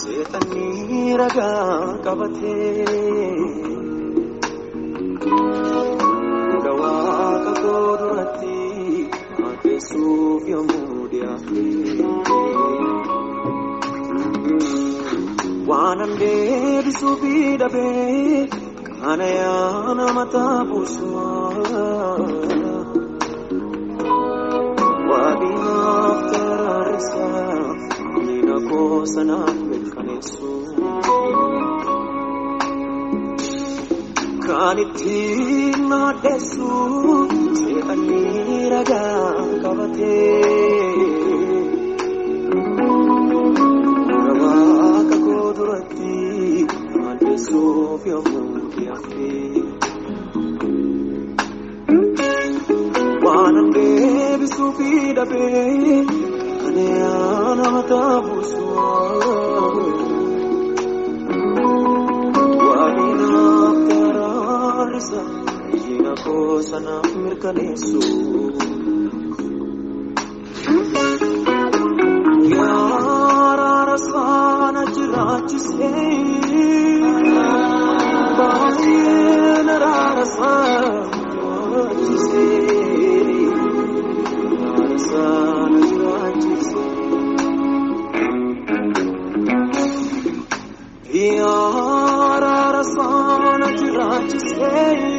Seexanni ragaa qabatee fuula waaqa koo duratti maqeessuuf yommuu dhiyaate waan an deebisuuf dhabee kana yaa nama taabusu waadinaaf taraarisa miina koo sanaaf mirkaneessu. Kan ittiin addeessu seexanni ragaa qabatee fuula waaqa koo duratti addeessuuf yommuu dhiyaate waan an deebisuuf dhabee kan yaa nama taabusu. Fayyina koo sanaaf mirkaneessu. Yaaraara sana jiraachisee baay'een araara sana jiraachisee araara sana jiraachisee. Yaaraara sana jiraachisee.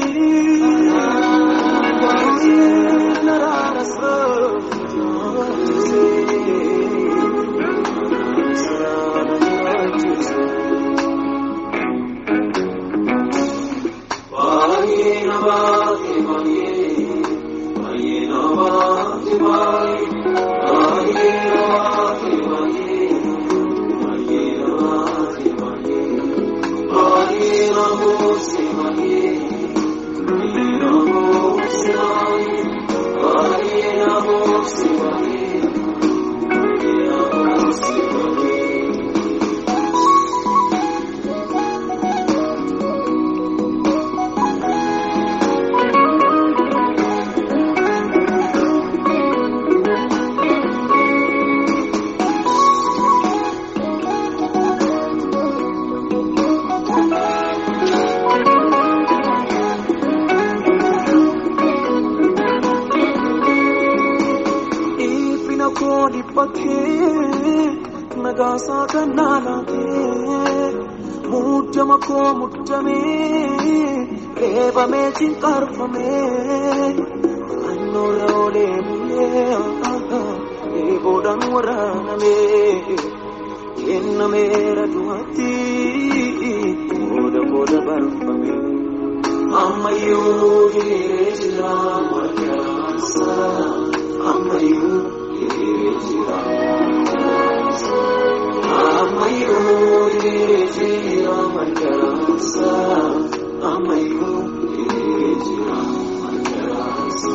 Nagaasaa kanaa laatee muddama koo muddamee reebamee cinqarfamee annoora olee bulee eeboodhaan waraanamee kennameera du'atti booda booda barfamee ammayyuu hiriiree jira margaansa ammayyuu hiriiree jira. Ammayyuu hiriiree jira margaansa ammayyuu hiriiree jira margaansa.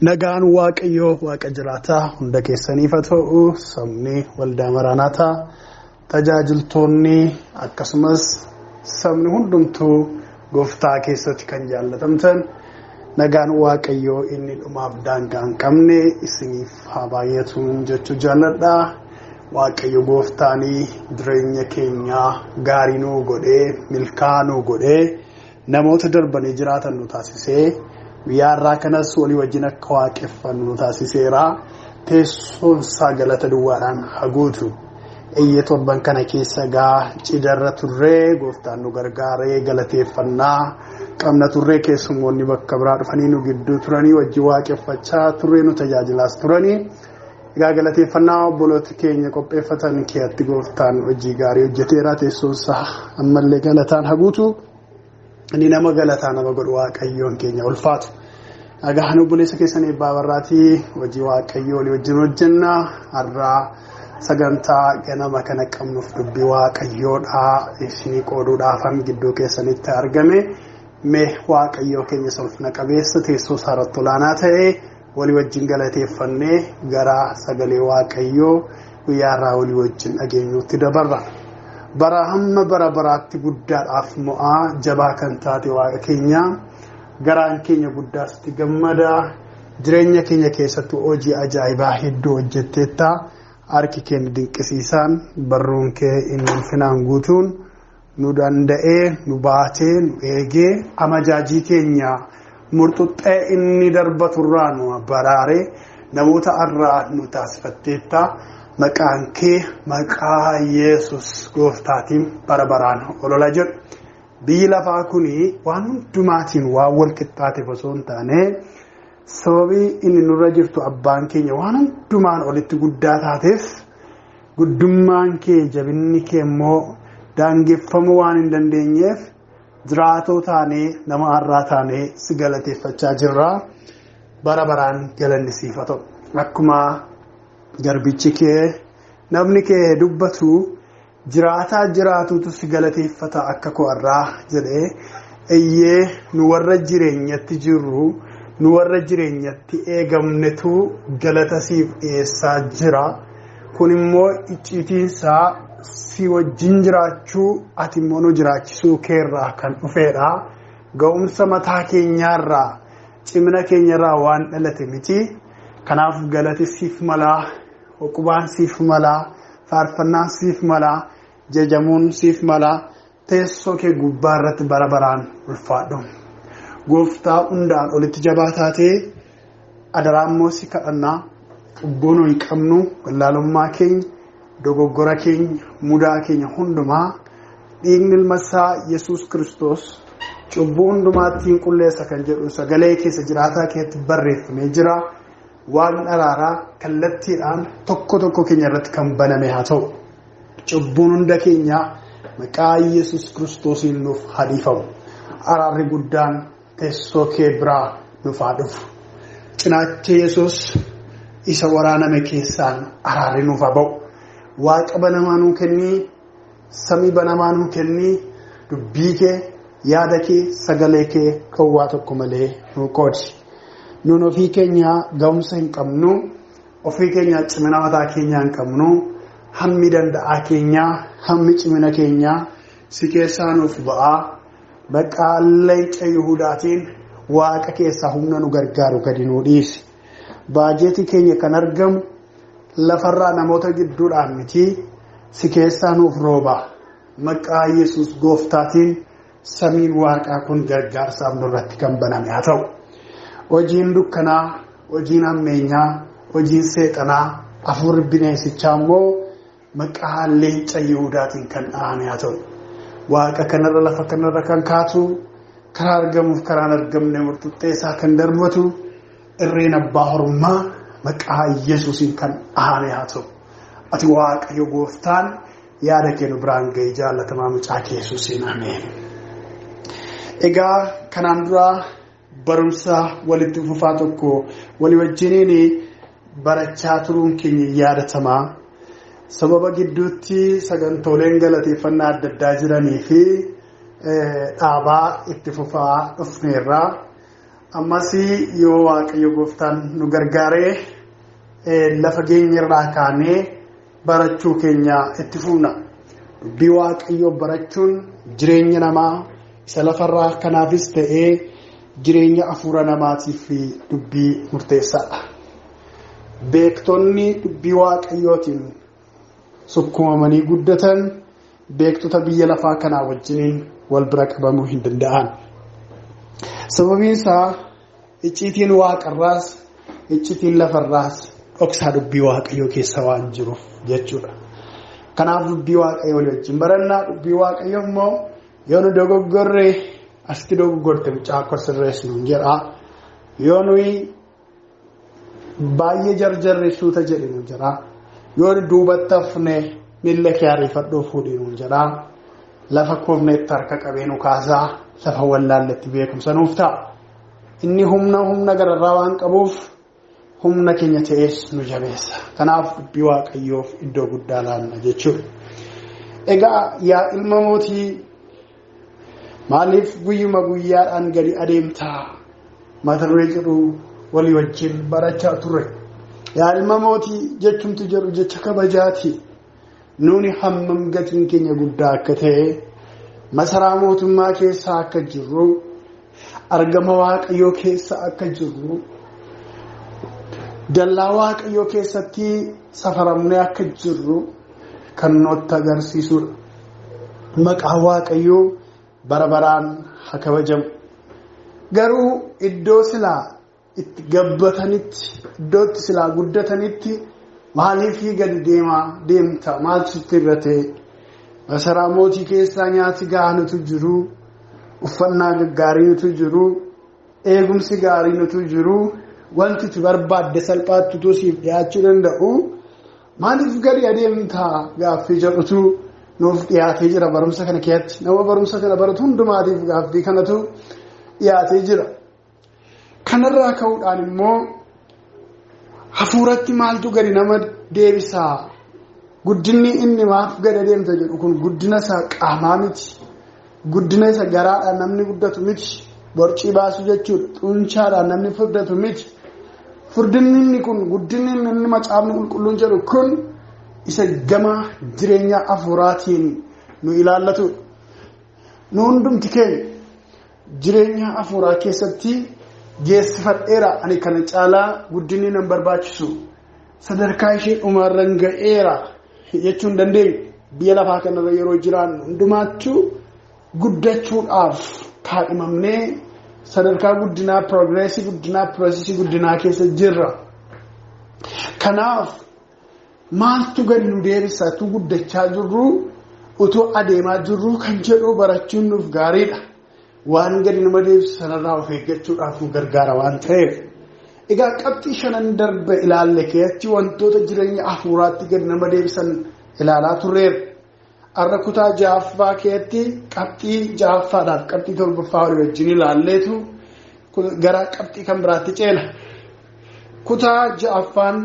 Nagaan Waaqayyoo Waaqa jiraataa hunda keessaniif haa ta'u sabni waldaa maraanaataa tajaajiltoonni akkasumas sabni hundumtuu gooftaa keessatti kan jaallatamtan nagaan Waaqayyoo inni dhumaaf daangaa hin qabne isiniif haa baay'atu jechuu jaalladha. Waaqayyo gooftaanii jireenya keenyaa gaarii nuu godhee milkaa'aa nuu godhee namoota darbanii jiraatan nu taasisee. Guyyaa har'aa kanas walii wajjin akka waaqeffannu nu taasiseera. Teessoon isaa galata duwwaadhaan haguutu. Eeyyee torban kana keessa gaa cidarra turree gooftaan nu gargaaree galateeffannaa qabna turree keessummoonni bakka biraa dhufanii nu gidduu turanii wajjin waaqeffachaa turree nu tajaajilaas turanii. Egaa galateeffannaa obboloota keenya qopheeffatan keeyyatti gooftaan hojii gaarii hojjeteera. Teessoon isaa ammallee galataan haguutu. Inni nama galataa nama godhu Waaqayyoon keenya ulfaatu. Nagaan obboleessa keessan eebbaa barraatii hojii Waaqayyoo walii wajjin hojjenna. Har'aa Sagantaa ganama kana qabnuuf dubbii Waaqayyoodhaa isinii qooduudhaafan gidduu keessanitti argame. Mee Waaqayyoo keenya isa ulfina qabeessa teessoo isaa irratti olaanaa ta'e walii wajjin galateeffannee gara sagalee Waaqayyoo guyyaa irraa walii wajjin dhageenyuutti dabarra. Bara hamma bara baraatti guddaadhaaf mo'aa jabaa kan taate Waaqa keenya, garaan keenya guddaasti gammada, jireenya keenya keessatti hojii ajaa'ibaa hedduu hojjetteetta. Harki keenya dinqisiisaan, barruun kee inni ulfinaan guutuun nu danda'ee, nu baatee, nu eegee, amajaajii keenya murxuxxee inni darbaturraa nu baraaree namoota irraa nu taasifatteetta. Maqaan kee maqaa Yesus gooftaatiin bara baraan olola jedhu. Biyyi lafaa kuni waan hundumaatiin waan wal qixxaateef osoo hin taane, sababii inni nurra jirtu abbaan keenya waan hundumaan olitti guddaa taateef, guddummaan kee jabinni kee immoo daangeffamuu waan hin dandeenyeef jiraatoo taanee nama har'aa taanee si galateeffachaa jirra. Bara baraan galanni siif haa ta'u. Akkuma garbichi kee namni kee dubbatu jiraataa jiraatutu si galateeffata akka koo har'aa jedhee, eeyyee nu warra jireenyatti jirru, nu warra jireenyatti eegamnetu galata siif dhiyeessaa jira. Kun immoo icciitiinsaa si wajjin jiraachuu, ati immoo nu jiraachisuu keerraa kan dhufeedha. Ga'umsa mataa keenyaarraa, cimina keenyarraa waan dhalate miti. Kanaaf galati siif malaa, uqubaan siif malaa, faarfannaan siif malaa, jajamuun siif malaa, teessoo kee gubbaa irratti bara baraan ulfaadhu. Gooftaa hundaan olitti jabaa taatee adaraa immoo si kadhannaa, cubbuu nu hin qabnu, wallaalummaa keenya, dogoggora keenya, mudaa keenya hundumaa dhiigni ilma isaa Yesuus Kiristoos cubbuu hundumaatti hin qulleessa kan jedhu sagalee keessa jiraataa keetti barreeffamee jira. Waan araaraa kallattiidhaan tokko tokko keenya irratti kan baname haa ta'u. Cubbuun hunda keenya maqaa Yesuus Kiristoosiin nuuf haa dhiifamu. Araarri guddaan teessoo kee biraa nuuf haa dhufu. Cinaacha Yesuus isa waraaname keessaan araarri nuuf haa ba'u. Waaqa banamaa nuu kennii, samii banamaa nuu kennii, dubbii kee, yaada kee, sagalee kee dhowwaa tokko malee nuu qoodi. Nuun ofii keenya ga'umsa hin qabnu, ofii keenya cimina mataa keenyaa hin qabnu, hammi danda'aa keenyaa, hammi cimina keenyaa si keessaa nuuf ba'aa. Maqaa leenca Yihudaatiin Waaqa keessaa humna nu gargaaru gadi nuu dhiisi. Baajetii keenya kan argamu lafarraa namoota gidduudhaan miti, si keessaa nuuf rooba. Maqaa Yesuus gooftaatiin samiin Waaqaa kun gargaarsaaf nurratti kan baname haa ta'u. Hojiin dukkanaa, hojiin hammeenyaa, hojiin seexanaa, hafuurri bineensichaa immoo maqaa leenca Yihudaatiin kan dhahame haa ta'u. Waaqa kanarra lafa kanarra kan kaatu, karaa argamuuf karaan argamne murtuxxee isaa kan darbatu, irreen abbaa hormaa maqaa Yesuusiin kan dhahame haa ta'u. Ati Waaqayyo gooftaan yaada kee nu biraan ga'e, jaallatamaa mucaa kee Yesuusiin, ameen. Egaa kanaan dura barumsa walitti fufaa tokko walii wajjiniin barachaa turuun keenya yaadatamaa. Sababa gidduutti sagantooleen galateeffannaa adda addaa jiranii fi dhaabaa itti fufaa dhufneerra. Ammas yoo Waaqayyo gooftaan nu gargaaree lafa geenyerraa kaanee barachuu keenya itti fufna. Dubbii Waaqayyoo barachuun jireenya namaa isa lafarraa kanaafis ta'ee jireenya hafuura namaatiif dubbii murteessaadha. Beektonni dubbii Waaqayyootiin sukkuumamanii guddatan beektota biyya lafaa kanaa wajjiniin wal bira qabamuu hin danda'an. Sababiin isaa icciitiin waaqarraas icciitiin lafarraas dhoksaa dubbii Waaqayyoo keessa waan jiruuf jechuudha. Kanaaf dubbii Waaqayyoo walii wajjin barannaa. Dubbii Waaqayyoo immoo yoo nu dogoggorre asitti dogoggorte mucaa akka sirreessu nuun jedha. Yoo nuyi baay'ee jarjarre suuta jedhe nuun jedha. Yoo duubatti hafne miilla kee ariifadhuu fuudhii nuun jedha. Lafa koofneetti harka qabee nu kaasaa, lafa wallaalletti beekumsa nuuf ta'a. Inni humna gararraa waan qabuuf humna keenya ta'es nu jabeessa. Kanaaf dubbii Waaqayyoof iddoo guddaa laanna jechuudha. Egaa yaa ilma mootii, maaliif guyyuma guyyaadhaan gadi adeemtaa mata duree jedhu walii wajjin barachaa turre. Yaa ilma mootii jechumti jedhu jecha kabajaati. Nuuni hammam gatiin keenya guddaa akka ta'e, masaraa mootummaa keessa akka jirru, argama Waaqayyoo keessa akka jirru, dallaa Waaqayyoo keessatti safaramnee akka jirru kan nutti agarsiisudha. Maqaan Waaqayyoo bara baraan haa kabajamu. Garuu iddoo silaa itti gabbatanitti, iddoo itti silaa guddatanitti maaliif gadi deemta? Maaltu sitti irra? Masaraa mootii keessaa nyaati gahaanitu jiru, uffannaa gaggaariitu jiru, eegumsi gaariitu jiru, wanti itti barbaadde salphaatti utuu siif dhiyaachuu danda'u maaliif gadi adeemtaa gaaffii jedhutu nuuf dhiyaatee jira barumsa kana keessatti. Nama barumsa kana baratu hundumaatiif gaaffii kanatu dhiyaatee jira. Kanarraa ka'uudhaan immoo hafuuratti maaltu gadi nama deebisaa? Guddinni inni maaf gadi adeemta jedhu kun guddina isaa qaamaa miti. Guddina isa garaadhaan namni guddatu miti. Borcii baasu jechuudha. Xunchaadhaan namni furdatu miti. Furdinni inni kun, guddinni inni macaafni qulqulluun jedhu kun isa gama jireenya hafuuraatiin nu ilaallatudha. Nu hundumti keenya jireenya hafuuraa keessatti geessifadheera, ani kana caalaa guddinni nan barbaachisu, sadarkaa ishee dhumarran ga'eera jechuu hin dandeenyu. Biyya lafaa kanarra yeroo jiraannu hundumaattuu guddachuudhaaf kaadhimamnee sadarkaa guddinaa, progressii guddinaa, processii guddinaa keessa jirra. Kanaaf maaltu gadi nu deebisa utuu guddachaa jirru, utuu adeemaa jirru kan jedhu barachuun nuuf gaariidha. Waan gadi nama deebisu sanarraa of eeggachuudhaaf nu gargaara waan ta'eef. Egaa qabxii shanan darbe ilaalle keessatti wantoota jireenya hafuuraatti gadi nama deebisan ilaalaa turreerra. Har'a kutaa ja'affaa keessatti qabxii ja'affaadhaaf qabxii torbaffaa walii wajjin ilaalleetu gara qabxii kan biraatti ceena. Kutaa ja'affaan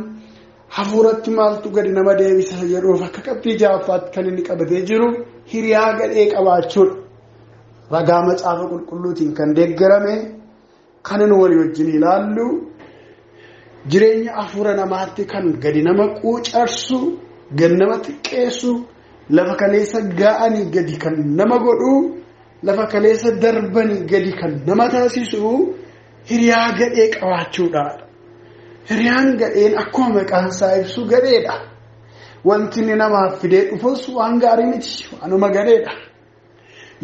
hafuuratti maaltu gadi nama deebisa jedhuuf akka qabxii ja'affaatti kan inni qabatee jiru hiriyaa gadhee qabaachuudha. Ragaa macaafa qulqulluutiin kan deeggarame kan nu walii wajjin ilaallu, jireenya hafuura namaatti kan gadi nama quucarsu, gad nama xiqqeessu, lafa kaleessa ga'anii gadi kan nama godhu, lafa kaleessa darbanii gadi kan nama taasisu hiriyaa gadhee qabaachuudha. Hiriyaan gadheen akkuma maqaan isaa ibsu gadheedha. Wanti inni namaaf fidee dhufus waan gaarii miti, waanuma gadheedha.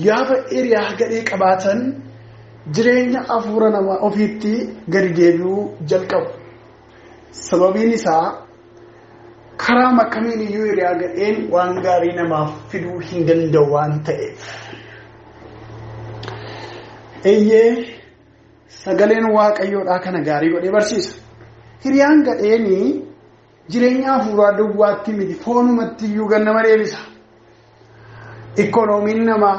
Gaafa hiriyaa gadhee qabaatan jireenya hafuura namaa ofiitti gadi deebi'uu jalqabu. Sababiin isaa karaa akkamiin iyyuu hiriyaa gadheen waan gaarii namaaf fiduu hin danda'u waan ta'eef. Eeyyee, sagaleen Waaqayyoodhaa kana gaarii godhee barsiisa. Hiriyaan gadheenii jireenya hafuuraa duwwaatti miti, foonumatti iyyuu gad nama deebisa. Ikkonoomiin namaa,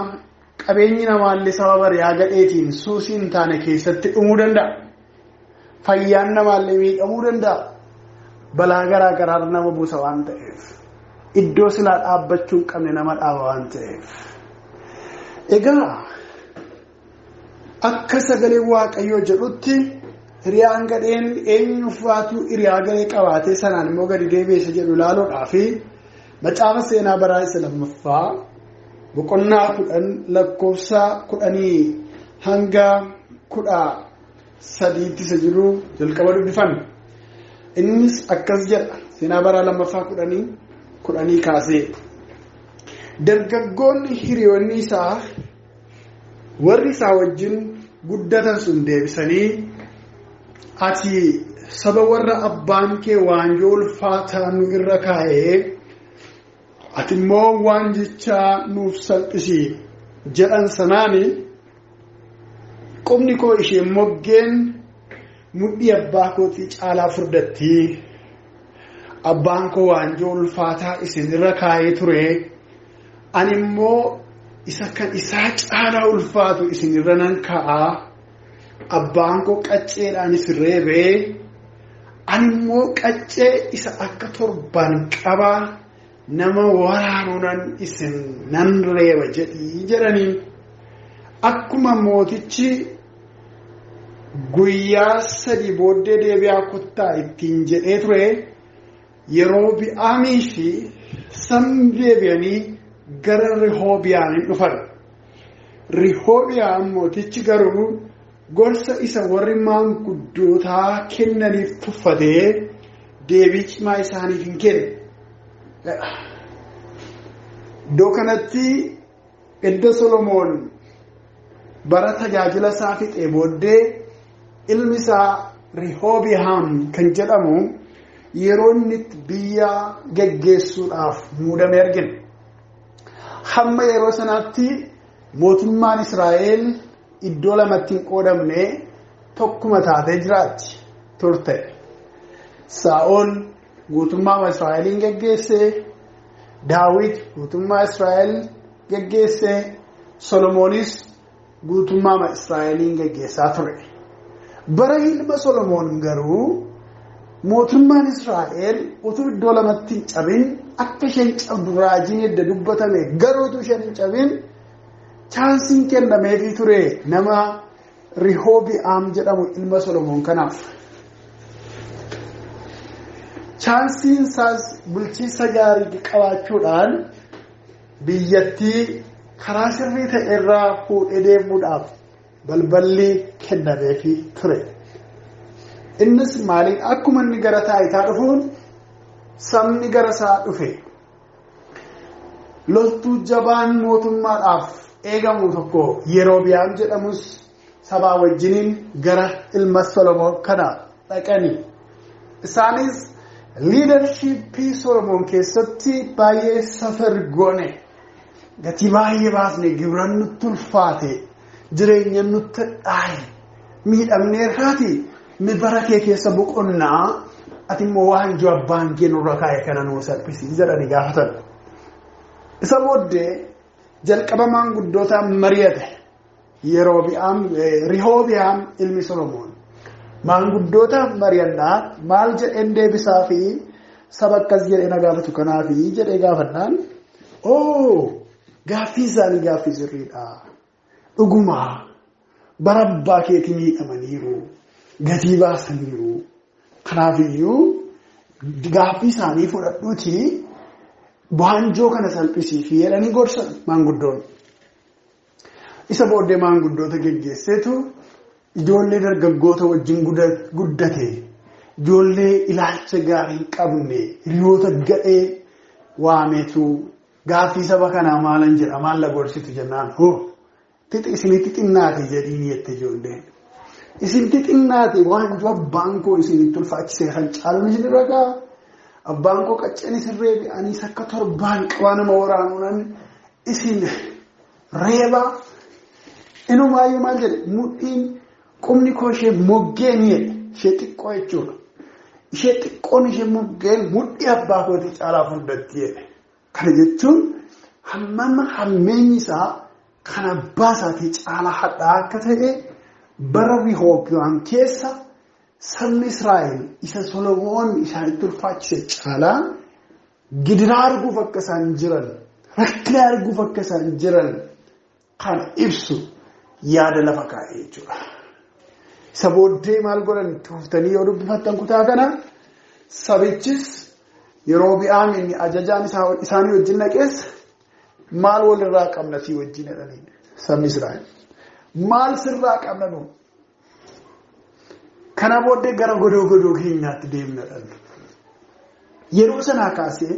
qabeenyi namaallee sababa hiriyaa gadheetiin suusii hin taane keessatti dhumuu danda'a. Fayyaan namaallee miidhamuu danda'a. Balaa garaa garaa nama buusa waan ta'eef. Iddoo silaa dhaabbachuu hin qabne nama dhaaba waan ta'eef. Egaa akka sagalee Waaqayyoo jedhutti hiriyaan gadheen eenyuuf waatu hiriyaa gadhee qabaatee sanaan immoo gadi deebi'eessa jedhu ilaaluudhaa fi macaafa seenaa baraa isa lammaffaa boqonnaa 10 lakkoofsa 10 hanga 13 isa jiru jalqaba dubbifanna. Innis akkas jedha, seenaa baraa lammaffaa 10 kaasee. Dargaggoonni hiriyoonni isaa warri isaa wajjin guddatan sun deebisanii, ati saba warra abbaan kee waanjoo ulfaataa nu irra kaa'ee, ati immoo waanjichaa nuuf salphisi jedhan sanaani, qubni koo ishee moggeen mudhii abbaa kootii caalaa furdatti. Abbaan koo waanjoo ulfaataa isin irra kaa'ee ture, ani immoo isa kan isaa caalaa ulfaatu isin irra nan kaa'aa. Abbaan koo qacceedhaan isin reebee, Ani immoo qaccee isa akka torbaan qabaa nama waraanuunan isin nan reeba jedhii jedhaniin. Akkuma mootichi guyyaa 3 booddee deebi'aa kottaa ittiin jedhee ture Yerobi'aamii fi sabni deebi'anii gara Rihoobiyaamiin dhufan. Rihoobiyaam mootichi garuu gorsa isa warri maanguddootaa kennaniif tuffatee deebii cimaa isaaniif hin kenne. Iddoo kanatti edda Solomoon bara tajaajila isaa fixee booddee ilmi isaa Rihoobiyaam kan jedhamu yeroo inni biyya geggeessuudhaaf muudame argina. Hamma yeroo sanaatti mootummaan Israa'el iddoo lamatti hin qoodamne tokkuma taatee jiraatti turte. Saa'ol guutummaa Israa'eliin geggeesse, Daawit guutummaa Israa'el geggeesse, Solomoonis guutummaa Israa'eliin geggeessaa ture. Bara ilma Solomoon garuu mootummaan Israa'el utuu iddoo lamatti hin cabin akka isheen cabdu raajiin edda dubbatame garuu utuu isheen hin cabin chaansiin kennameefii ture nama Rihoobi'aam jedhamu ilma Solomoon kanaaf. Chaansiin isaas bulchiinsa gaarii qabaachuudhaan biyyattii karaa sirrii ta'e irraa fuudhee deemuudhaaf balballi kennameefii ture. Innis maaliin akkuma inni gara taayitaa dhufuun sabni gara isaa dhufe. Loltuu jabaan mootummaadhaaf eegamu tokko Yerobi'aam jedhamus sabaa wajjiniin gara ilma Solomoon kana dhaqani. Isaanis liidarshiippii Solomoon keessatti baay'ee safar goone, gatii baay'ee baasne, gibira nutti ulfaate, jireenya nutti dhaaye, miidhamneerraati mi bara kee keessa boqonnaa ati immoo waanjoo abbaan kee nurra kaa'e kana nuu salphisi jedhanii gaafatan. Isa booddee jalqaba maanguddootaan mari'ate Yerobi'aam Rihoobiyaam ilmi Solomoon. Maanguddootaan mari'annaa maal jedheen deebisaa fi saba akkas jedhee na gaafatu kanaafi jedhee gaafannaan gaaffii isaanii gaaffii sirriidha. Dhuguma bara abbaa keetii miidhamaniiru, gatii baasaniiru. Kanaafiyyuu gaaffii isaanii fudhadhuutii waanjoo kana salphisii fi jedhanii gorsan maanguddoon. Isa booddee maanguddoota geggeesseetu ijoollee dargaggoota wajjin guddate, ijoollee ilaalcha gaarii hin qabne, hiriyoota gadhee waameetu gaaffii saba kanaa maalan jedha maal la gorsitu jennaan isinitti xinnaate jedhiin jette ijoolleen. Isinitti xinnaate waanjoo abbaan koo isinitti ulfaachisee kan caaluun isin irra ga'a. Abbaan koo qacceen isin reebe anis akka torbaan qabaa nama waraanuudhaan isin reeba. Inumaayyuu maal jedhe mudhiin qubni koo ishee moggeen jedhe ishee xiqqoo jechuudha. Ishee xiqqoon ishee moggeen mudhii abbaa kootii caalaa furdatti jedhe. Kana jechuun hammam hammeenyi isaa kan abbaa isaatii caalaa hadhaa akka ta'e bara Rihoobiyaam keessa sabni Israa'el isa Solomoon isaanitti ulfaachise caalaa gidiraa arguuf akka isaan jiran, rakkina arguuf akka isaan jiran kan ibsu yaada lafa kaa'e jechuudha. Isa booddee maal godhan tuuftanii yoo dubbifattan kutaa kana sabichis Yerobi'aam inni ajajaan isaanii wajjin dhaqees maal walirraa qabna sii wajjin jedhanii sabni Israa'el. Maal sirraa qabna nu? Kana booddee gara godoo godoo keenyaatti deemna dhallu. Yeroo sanaa kaasee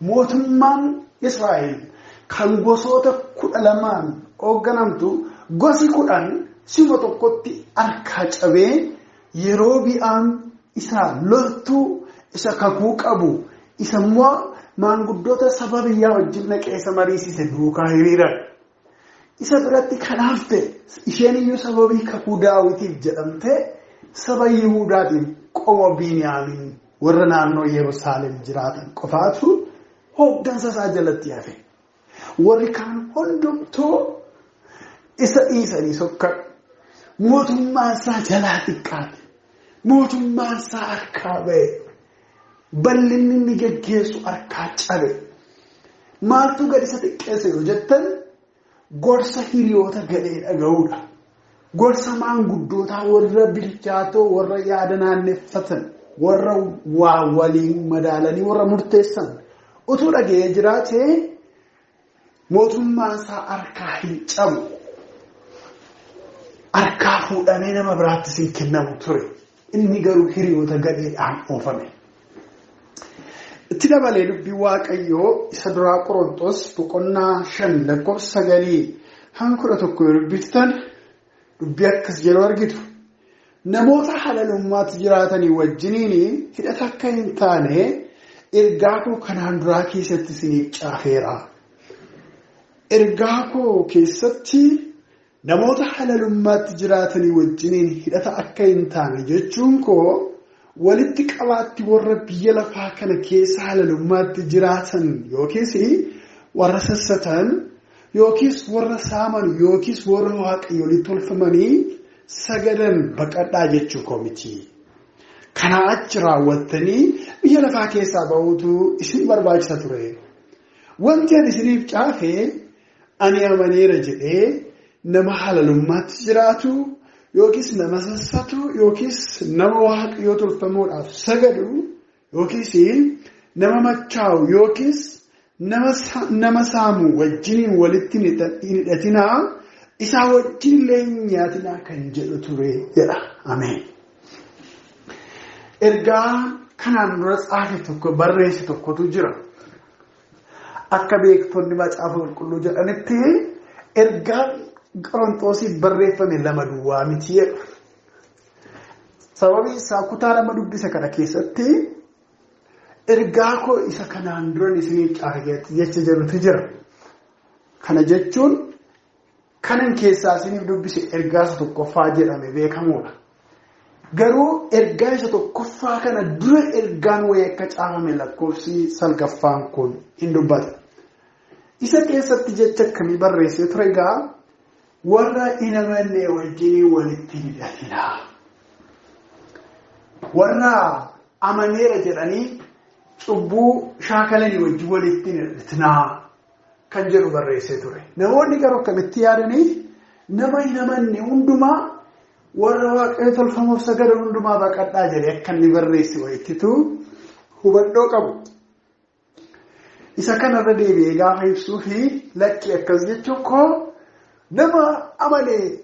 mootummaan Israa'el kan gosoota 12 hoogganamtu gosi 10 sima tokkotti harkaa cabee Yerobi'aam isa loltuu isa kakuu qabu isa immoo maanguddoota saba biyyaa wajjin dhaqee isa mariisise duukaa hiriiran. Isa biratti kanaaf ta'e isheen iyyuu sababii kakuu Daawitiif jedhamtee saba Yihuudaatiin qoma Biiniyaamiin warra naannoo Yerusaalem jiraatan qofaatu hooggansa isaa jalatti hafe. Warri kaan hundumtuu isa dhiisanii sokkan. Mootummaan isaa jalaa xiqqaate. Mootummaan isaa harkaa ba'e. Bal'inni inni geggeessu harkaa cabe. Maaltu gadi isa xiqqeesse yoo jettan gorsa hiriyoota gadhee dhaga'uudha. Gorsa maanguddootaa warra bilchaatoo warra yaada naanneffatan warra waa waliin madaalanii warra murteessan utuu dhaga'ee jiraatee mootummaan isaa harkaa hin cabu. Harkaa fuudhamee nama biraattis hin kennamu ture. Inni garuu hiriyoota gadheedhaan oofame. Itti dabalee dubbii Waaqayyoo isa duraa Qorontos boqonnaa 5 lakkoofsa 9 hanga 11 yoo dubbiftan dubbii akkas jedhu argitu. Namoota halalummaatti jiraatanii wajjiniin hidhata akka hin taane ergaa koo kanaan duraa keessatti isiniif caafeera. Ergaa koo keessatti namoota halalummaatti jiraatanii wajjiniin hidhata akka hin taane jechuun koo walitti qabaatti warra biyya lafaa kana keessa halalummaatti jiraatan yookiis warra sassatan yookiis warra saaman yookiis warra waaqayyoolii tolfamanii sagadan baqadhaa jechuu koo miti. Kanaa achi raawwattanii biyya lafaa keessaa bahuutu isin barbaachisa ture. Wanti ani isiniif caafe ani amaneera jedhee nama halalummaatti jiraatu yookiis nama sassatu yookiis nama waaqayyoo tolfamuudhaaf sagadu yookiis nama machaa'u yookiis nama saamu wajjiniin walitti hin hidhatinaa isaa wajjin illee hin nyaatinaa kan jedhu ture jedha. Ameen. Ergaa kanaan dura tsaafe tokko barreesse tokkotu jira. Akka beektonni macaafa qulqulluu jedhanitti ergaan Qorontoosiif barreeffame lama duwwaa miti jedhu. Sababiin isaa kutaa nama dubbise kana keessatti ergaa koo isa kanaan duran isiniif caafe jecha jedhutu jira. Kana jechuun kanan keessaa isiniif dubbise ergaa isa tokkoffaa jedhame beekamuudha. Garuu ergaa isa tokkoffaa kana dura ergaan wayii akka caafame lakkoofsi salgaffaan kun hin dubbata. Isa keessatti jecha akkamii barreessee ture egaa warra hin amanne wajjin walitti hidhatinaa. Warra amaneera jedhanii cubbuu shaakalanii wajjin walitti hidhatinaa kan jedhu barreessee ture. Namoonni garuu akkamitti yaadanii nama hin amanne hundumaa warra waaqayyo tolfamuuf sagadan hundumaa baqadhaa jedhee akka inni barreesse wayittitu hubannoo qabu. Isa kanarra deebi'ee gaafa ibsuu fi lakki akkas jechuun koo nama amanee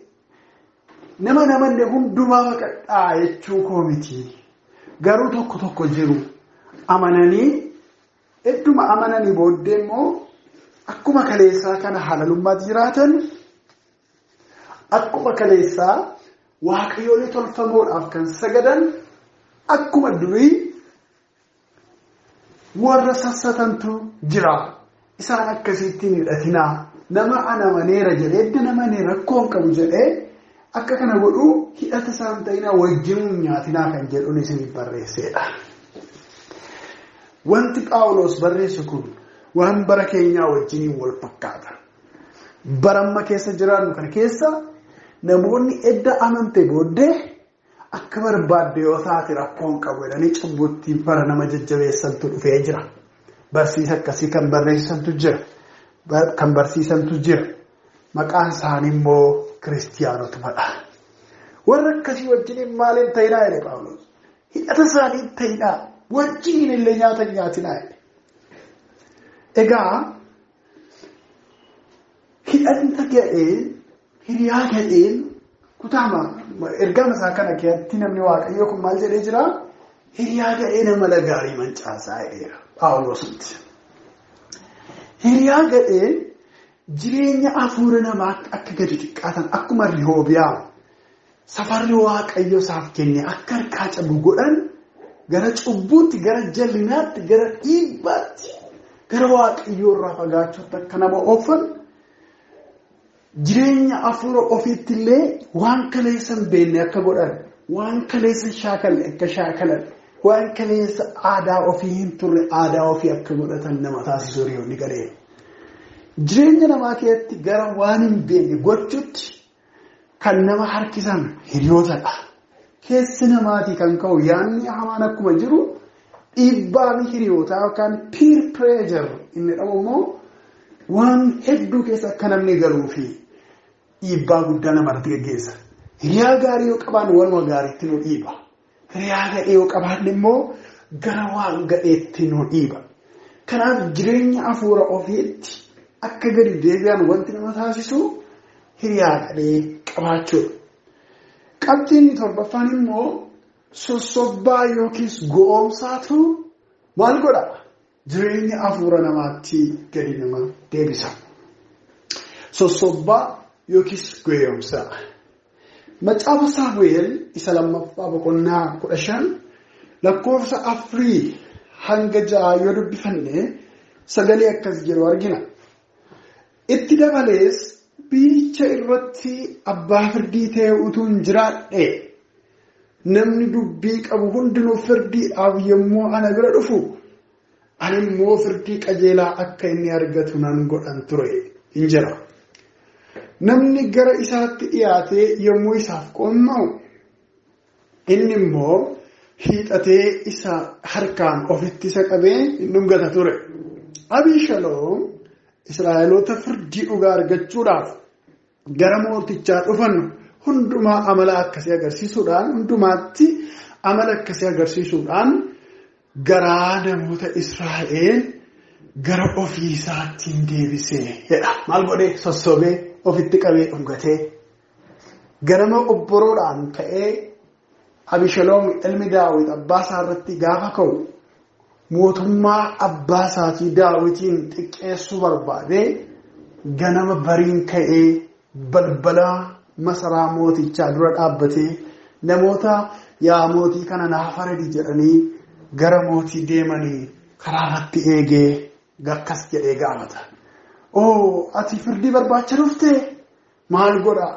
nama namanne hundumaa baqadhaa jechuu koo miti. Garuu tokko tokko jiru amananii hedduma amananii booddee immoo akkuma kaleessaa kana halalummaatti jiraatan akkuma kaleessaa waaqayyoolii tolfamuudhaaf kan sagadan akkuma durii warra sassatantu jira. Isaan akkasitti hin hidhatinaa. Nama amaneera jedhee edda namani rakkoo hin qabu jedhee akka kana godhuu hidhata isaan ta'inaa wajjin nyaatinaa kan jedhuun isiniif barreessedha. Wanti Phaawulos barreessu kun waan bara keenyaa wajjiniin wal fakkaata. Bara amma keessa jiraannu kana keessa namoonni edda amante booddee akka barbaadde yoo taate rakkoo hin qabu jedhanii cubbuutti bara nama jajjabeessantu dhufee jira. Barsiisa akkasii kan barreessantu jira. Kan barsiisantu jira. Maqaan isaanii immoo kiristiyaanotumadha. Warra akkasii wajjiniin maaliin ta'inaa jedhe Phaawulos. Hidhata isaanii ta'inaa wajjiniin illee nyaata nyaatinaa jedhe. Egaa hidhata gadheen hiriyaa gadheen kutaama ergaa isaa kana keessatti namni Waaqayyoo kun maal jedhee jira? Hiriyaa gadheen amala gaarii mancaasaa jedheera Phaawulositti. Hiriyaa gadheen jireenya hafuura namaa akka gadi xiqqaatan akkuma Rihoobiyaam safarri Waaqayyo isaaf kenne akka harkaa cabu godhan gara cubbuutti, gara jallinaatti, gara dhiibbaatti, gara Waaqayyoo irraa fagaachuutti akka nama oofan jireenya hafuura ofiitti illee waan kaleessa hin beekne akka godhan, waan kaleessa shaakalle akka shaakalan, waan kaleessa aadaa ofii hin turre aadaa ofii akka godhatan nama taasisu hiriyoonni gadheen. Jireenya namaa keessatti gara waan hin beekne gochuutti kan nama harkisan hiriyootadha. Keessi namaatii kan ka'u yaadni hamaan akkuma jiru dhiibbaan hiriyootaa yookaan peer pressure inni dhabu immoo waan hedduu keessa akka namni galuu fi dhiibbaa guddaa namarratti gaggeessa. Hiriyaa gaarii yoo qabaanne waanuma gaariitti nu dhiiba. Hiriyaa gadhee yoo qabaanne immoo gara waan gadheetti nu dhiiba. Kanaaf jireenya hafuura ofiitti akka gadi deebi'an wanti nama taasisu hiriyaa gadhee qabaachuudha. Qabxiin torbaffaan immoo sossobbaa yookiis go'oomsaatu maal godha? Jireenya hafuura namaatti gadi nama deebisa. Sossobbaa yookiis go'oomsaa. Macaafa Saamu'eel isa lammaffaa boqonnaa 15 lakkoofsa 4 hanga 6 yoo dubbifanne sagalee akkas jedhu argina. Itti dabalees biyyicha irratti abbaa firdii ta'e utuu hin jiraadhe namni dubbii qabu hundinuu firdiidhaaf yommuu ana bira dhufu ani immoo firdii qajeelaa akka inni argatu nan godhan ture hin jira. Namni gara isaatti dhiyaatee yommuu isaaf qooma'u inni immoo hiixatee isa harkaan ofitti isa qabee hin dhungata ture. Abiishaloom Israa'eloota firdii dhugaa argachuudhaaf gara mootichaa dhufan hundumaa amala akkasii agarsiisuudhaan hundumaatti amala akkasii agarsiisuudhaan garaa namoota Israa'el gara ofii isaattiin deebisee jedha. Maal godhee sossobee ofitti qabee dhungatee ganama obboroodhaan ka'ee Abishaloom ilmi Daawit abbaa isaa irratti gaafa ka'u mootummaa abbaa isaatii Daawitiin xiqqeessuu barbaadee ganama bariin ka'ee balbala masaraa mootichaa dura dhaabbatee namoota yaa mootii kana naa faradi jedhanii gara mootii deemanii karaa irratti eegee akkas jedhee gaafata. Oo ati firdii barbaacha dhuftee maal godhaa?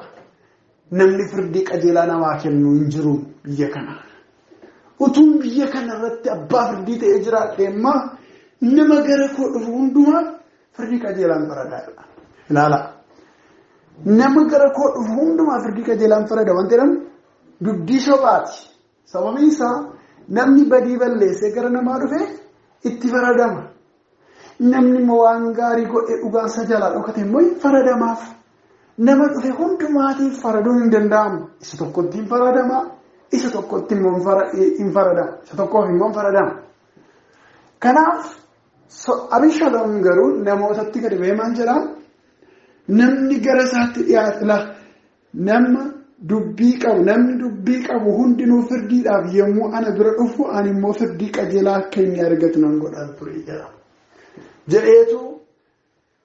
Namni firdii qajeelaa namaa kennu hin jiru biyya kana. Utuun biyya kana irratti abbaa firdii ta'ee jiraadhe ammaa nama gara koo dhufu hundumaa firdii qajeelaan faradaa. Ilaala. Nama gara koo dhufu hundumaa firdii qajeelaan farada wanti jedhamu dubbii sobaati. Sababiin isaa namni badii balleessee gara namaa dhufe itti faradama. Namni immoo waan gaarii godhe dhugaansa jalaa dhokate immoo faradamaaf. Nama dhufe hundumaatiif faraduun hin danda'amu. Isa tokkotti hin faradama, isa tokkotti immoo hin faradama. Isa tokkoof immoo hin faradama. Kanaaf Abishaloom garuu namootatti gadi ba'ee maal jedhaa? Namni gara isaatti dhiyaate nama dubbii qabu namni dubbii qabu hundinuu firdiidhaaf yommuu ana bira dhufu ani immoo firdii qajeelaa akka inni argatu nan godhan ture jedha. Jedheetu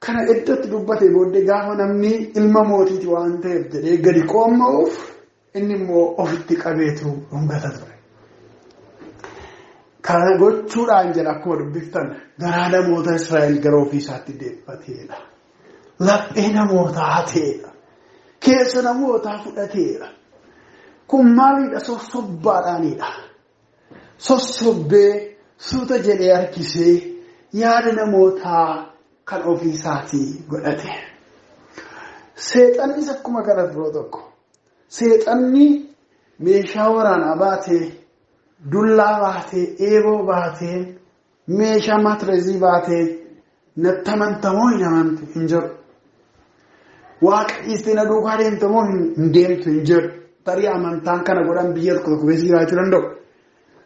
kana iddootti dubbate booddee gaafa namni ilma mootiiti waan ta'eef jedhee gadi qoomma'uuf inni immoo ofitti qabeetu dhungata ture. Kana gochuudhaan jedha akkuma dubbiftan garaa namoota Israa'el gara ofii isaatti deeffateedha. Laphee namootaa ta'eedha. Keessa namootaa fudhateedha. Kun maalidha? Sossobbaadhaanidha. Sossobbee suuta jedhee harkisee yaada namootaa kan ofii isaatii godhate. Seexannis akkuma kana yeroo tokko. Seexanni meeshaa waraanaa baatee, dullaa baatee, eeboo baatee, meeshaa maatireezii baatee natti amantamoo hin amantu hin jiru. Waaqa dhiistee na duukaa deemtamoo hin deemtu hin jiru. Tarii amantaan kana godhan biyya tokko tokko keessa jiraachuu danda'u.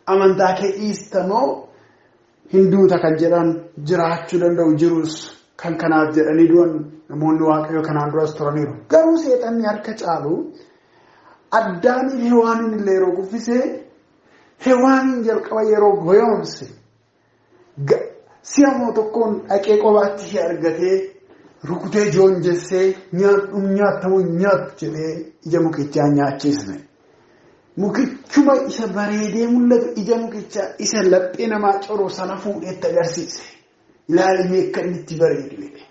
Amantaa kee dhiistamoo hin duuta kan jedhan jiraachuu danda'u jirus kan kanaaf jedhanii du'an namoonni waaqayyoo kanaan duras turaniiru. Garuu seexanni harka caalu Addaamiif Hewaaniin illee yeroo kuffisee Hewaaniin jalqaba yeroo goyoomse si'a moo tokkoon dhaqee qobaatti ishee argatee rukutee joonjessee nyaadhu nyaattamu nyaattu jedhee ija mukichaa nyaachisne. Mukichuma isa bareedee mul'atu ija mukichaa isa laphee namaa coru sana fuudheetti agarsiise. Ilaalimee akka inni itti bareedu jedhe.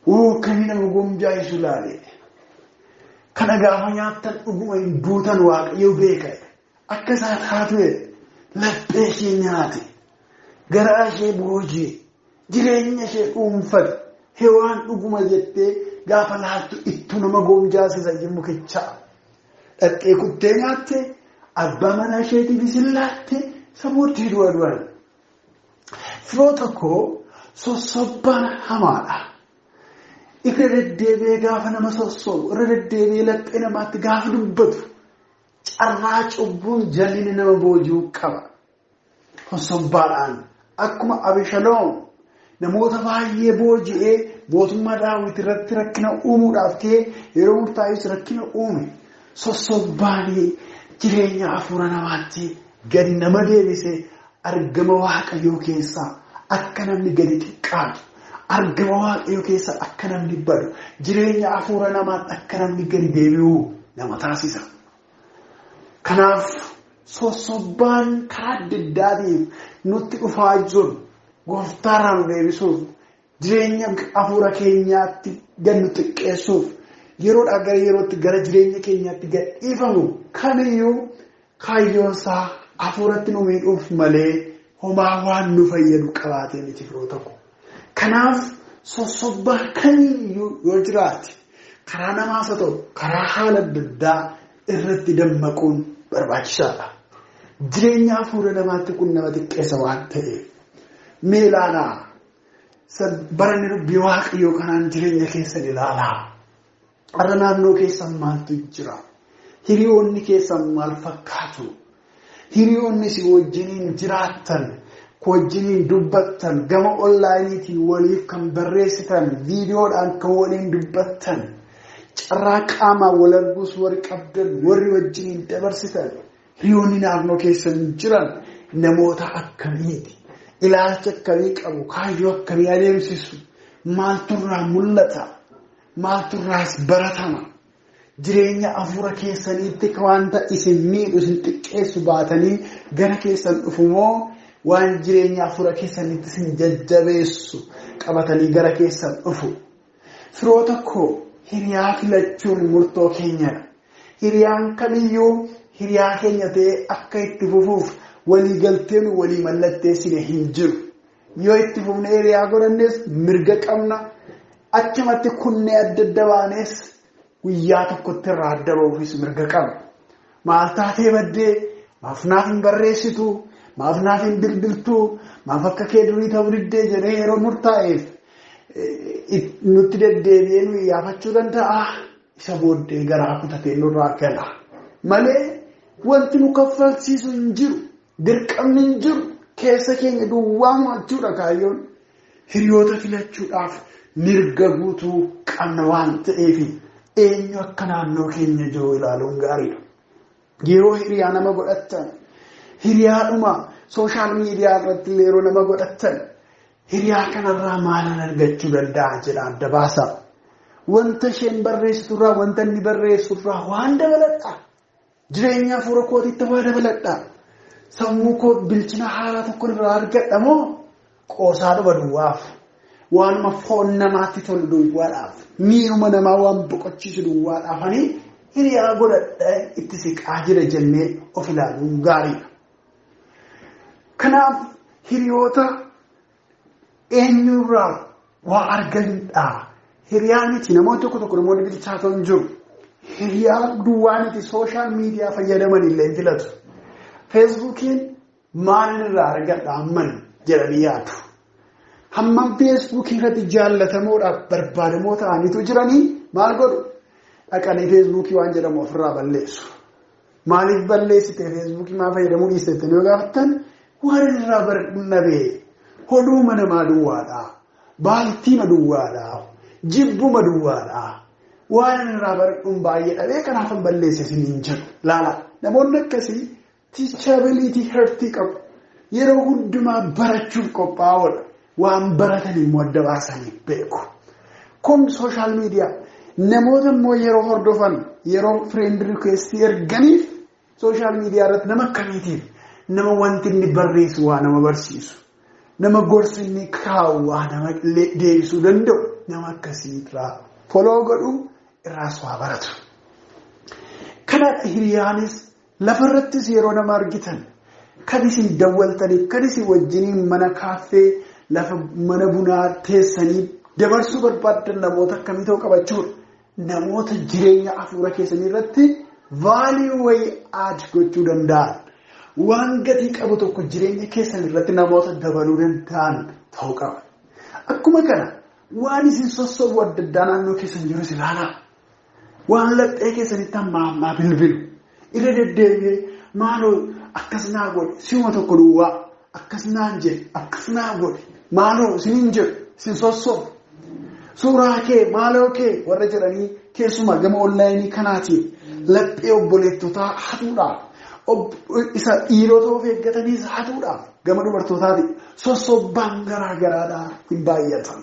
Akka inni nama gomjaa'isu ilaalee. Kana gaafa nyaattan dhuguma hin duutan waaqayyo beeka. Akka isaa taatu laphee ishee nyaate. Garaa ishee boojii. Jireenya ishee dhuunfate. Hewaan dhuguma jettee gaafa laaltu ittu nama gomjaasisa ija mukichaa. Dhaqee kuttee nyaatte Abbaa manaa isheetiifis hin laatte isa booddee du'a du'an. Firoota koo sossobbaan hamaadha. Irra deddeebi'ee gaafa nama sossobu, irra deddeebi'ee laphee namaatti gaafa dubbatu carraa cubbuun jallinni nama booji'uu qaba. Sossobbaadhaan akkuma Abishaloom namoota baay'ee booji'ee mootummaa Daawit irratti rakkina uumuudhaaf ka'ee yeroo murtaa'es rakkina uume sossobbaanii jireenya hafuura namaatti gadi nama deebisee argama Waaqayyoo keessaa akka namni gadi xiqqaatu, argama Waaqayyoo keessaa akka namni badu, jireenya hafuura namaatti akka namni gadi deebi'u nama taasisa. Kanaaf sossobbaan karaa adda addaatiin nutti dhufaa jiru gooftaarraa nu deebisuuf, jireenya hafuura keenyaatti gad nu xiqqeessuuf, yeroodhaa gara yerootti gara jireenya keenyaatti gad dhiifamu kamiyyuu kaayyoonsaa hafuuratti nu miidhuuf malee homaa waan nu fayyadu qabaatee miti firoota koo. Kanaaf sossobbaa kamiyyuu yoo jiraate karaa namaas haa ta'u karaa haala adda addaa irratti dammaquun barbaachisaadha. Jireenya hafuura namaatti kun nama xiqqeessa waan ta'eef mee ilaalaa baranni dubbii Waaqayyoo kanaan jireenya keessan ilaalaa. Har'a naannoo keessan maaltu jira? Hiriyoonni keessan maal fakkaatu? Hiriyoonni si wajjiniin jiraattan, wajjiniin dubbattan, gama onlaayiniitiin waliif kan barreessitan, viidiyoodhaan kan waliin dubbattan, carraa qaamaan wal arguus warri qabdan, warri wajjiniin dabarsitan, hiriyoonni naannoo keessan jiran namoota akkamiiti? Ilaalcha akkamii qabu? Kaayyoo akkamii adeemsisu? Maaltu irraa mul'ata? Maaltu irraas baratama? Jireenya hafuura keessaniitti wanta isin miidhu isin xiqqeessu baatanii gara keessan dhufu moo waan jireenya hafuura keessaniitti isin jajjabeessu qabatanii gara keessan dhufu? Firoota koo hiriyaa filachuun murtoo keenyadha. Hiriyaan kamiyyuu hiriyaa keenya ta'ee akka itti fufuuf walii galteen walii mallatteessine hin jiru. Yoo itti fufnee hiriyaa godhannes mirga qabna. Achumatti kunnee adda adda baanes guyyaa tokkotti irraa adda ba'uufis mirga qabna. Maal taatee baddee maaf naaf hin barreessitu, maaf naaf hin bilbiltu, maaf akka kee durii ta'uu diddee jedhee yeroo murtaa'eef nutti deddeebi'ee nu iyyaafachuu danda'a. Isa booddee garaa kutatee nurraa gala. Malee wanti nu kaffalchiisu hin jiru, dirqamni hin jiru, keessa keenya duwwaa mo'achuudha kaayyoon. Hiriyoota filachuudhaaf mirga guutuu qabna waan ta'eef eenyu akka naannoo keenya jiru ilaaluun gaariidha. Yeroo hiriyaa nama godhattan, hiriyaadhuma social media irratti yeroo nama godhattan, hiriyaa kanarraa maalan argachuu danda'a jedha adda baasaa. Wanta isheen barreessiturraa, wanta inni barreessurraa waan dabaladha. Jireenya hafuura kootiitti waa dabaladha. Sammuu koo bilchina haaraa tokko irraa argadha moo qoosaa dhuba duwwaaf, waanuma foon namaatti tolu duwwaadhaaf, miiruma namaa waan boqochiisu duwwaadhaaf ani hiriyaa godhadha itti siqaa jira jennee of ilaaluun gaariidha. Kanaaf hiriyoota eenyurraa waa arganidha. Hiriyaa miti namoonni tokko tokko namoonni bilchaatoon jiru. Hiriyaa duwwaa miti social media fayyadaman illee filatu. Feesbuukiin maal irraa argadha amman jedhanii yaadu. Hammam feesbuukii irratti jaallatamoodhaaf barbaadamoo ta'aniitu jiranii maal godhu? Dhaqanii feesbuukii waan jedhamu ofirraa balleessu. Maaliif balleessite feesbuukii maa fayyadamuu dhiistettanii yoo gaafattan waan irraa baradhu hoduuma namaa duwwaadha. Baaltiima duwwaadha. Jibbuma duwwaadha. Waan irraa baradhuun baay'ee dhabee kanaafan balleesse isiniin jedhu. Laala namoonni akkasii teachability heartii qabu. Yeroo hundumaa barachuuf qophaa'oodha. Waan baratan immoo adda baasanii beeku. Kun social media namoota immoo yeroo hordofan yeroo friend request erganiif social media irratti nama akkamiitiif nama wanti inni barreessu waa nama barsiisu, nama gorsi inni kaa'u waa nama deebisuu danda'u nama akkasii irraa follow godhu irraas waa baratu. Kana hiriyaanis lafarrattis yeroo nama argitan kan isin dawwaltaniif kan isin wajjiniin mana kaaffee lafa mana bunaa teessanii dabarsuu barbaaddan namoota akkamii ta'uu qabachuudha. Namoota jireenya hafuura keessanii irratti Value wayii add gochuu danda'an. Waan gatii qabu tokko jireenya keessan irratti namoota dabaluu danda'an ta'uu qaba. Akkuma kana waan isin sossobu adda addaa naannoo keessan jirus ilaalaa. Waan laphee keessanitti hamma ammaa bilbilu. Irra deddeebi'ee maaloo akkas naa godhe si'uma tokko duwwaa akkas naan jedhe akkas naa godhe maaloo isiniin jedhu isin sossobu. Suuraa kee maaloo kee warra jedhanii keessumaa gama onlaayinii kanaatiin laphee obboleettotaa hatuudhaaf isa dhiirota of eeggataniis hatuudhaaf gama dubartootaatiin sossobbaan garaa garaadhaa hin baay'atan.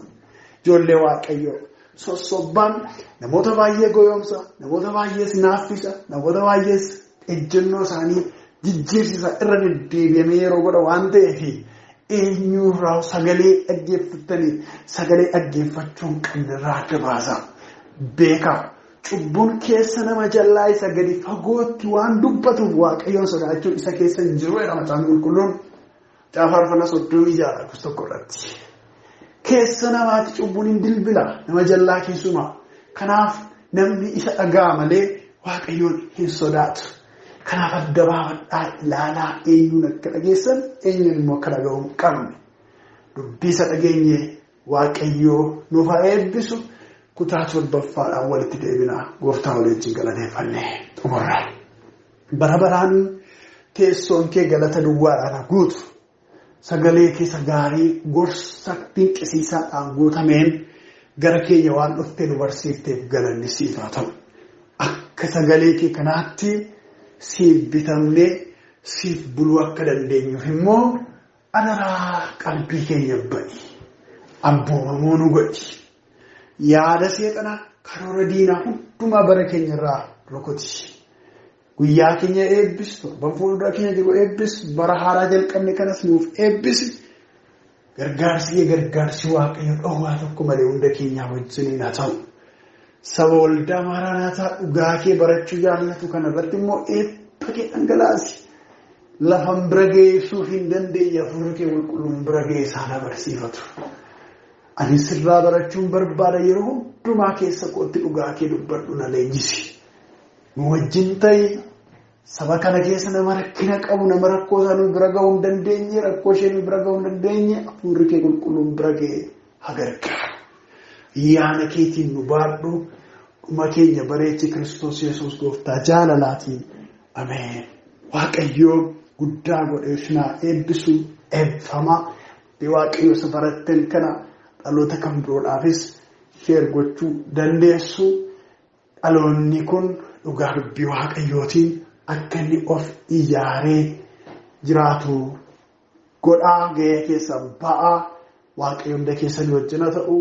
Ijoollee Waaqayyoo sossobbaan namoota baay'ee goyoomsa, namoota baay'ees naaffisa, namoota baay'ees ejjennoo isaanii jijjiirsisa irra deddeebi'amee yeroo godha waan ta'eef eenyurraa sagalee dhaggeeffatanii sagalee dhaggeeffachuu hin qabne irraa adda baasa. Beekaa cubbuun keessa nama jallaa isa gadi fagootti waan dubbatuuf Waaqayyoon sodaachuun isa keessa hin jiru jedha Macaafni Qulqulluun. Macaafa Faarfannaa 36 tokko irratti. Keessa namaatti cubbuun hin bilbila nama jallaa keessumaa. Kanaaf namni isa dhagaa malee Waaqayyoon hin sodaatu. Kanaaf adda baafadhaa ilaalaa eenyuun akka dhageessan eenyuun immoo akka dhaga'uu hin qabne. Dubbii isa dhageenye Waaqayyoo nuuf haa eebbisu. Kutaa torbaffaadhaan walitti deebinaa gooftaa walii wajjin galateeffannee xumurra. Bara baraan teessoon kee galata duwwaadhaan guutu. Sagalee keessa gaarii gorsa dinqisiisaadhaan guutameen gara keenya waan dhuftee nu barsiifteef galanni siif haa ta'u. Akka sagalee kee kanaatti siif bitamnee siif buluu akka dandeenyuuf immoo adaraa qalbii keenya bani. Abboomamuu nu godhi. Yaada seexanaa karoora diinaa hundumaa bara keenya irraa rukuti. Guyyaa keenya eebbisi, torban fuuldura keenya jiru eebbisi, bara haaraa jalqabne kanas nuuf eebbisi. Gargaarsi kee gargaarsi Waaqayyo dhowwaa tokko malee hunda keenyaa wajjiniin haa ta'u. Saba waldaa Maranaataa dhugaa kee barachuu jaallatu kanarratti immoo eebba kee dhangalaasi. Lafan bira geessuuf hin dandeenye hafuurri kee qulqulluun bira ga'ee isaan agarsiifatu. Ani sirraa barachuun barbaada yeroo hundumaa keessa kootti dhugaa kee dubbadhu na leenjisi. Nu wajjin ta'i saba kana keessa nama rakkina qabu nama rakkoo isaa nu bira ga'uu hin dandeenye rakkoo ishee nu bira ga'uu hin dandeenye hafuurri kee qulqulluun bira ga'ee haa gargaaru. Ayyaana keetiin nu baadhu dhuma keenya bareechi Kiristoos Yesuus gooftaa jaalalaatiin ameen. Waaqayyoo guddaa godhee isin haa eebbisu eebbifamaa. Waaqayyoo isa barattan kana dhaloota kan biroodhaafis share gochuu dandeessu. Dhaloonni kun dhugaa dubbii Waaqayyootiin akka inni of ijaaree jiraatu godhaa gahee keessan ba'aa. Waaqayyo hunda keessan wajjin haa ta'u.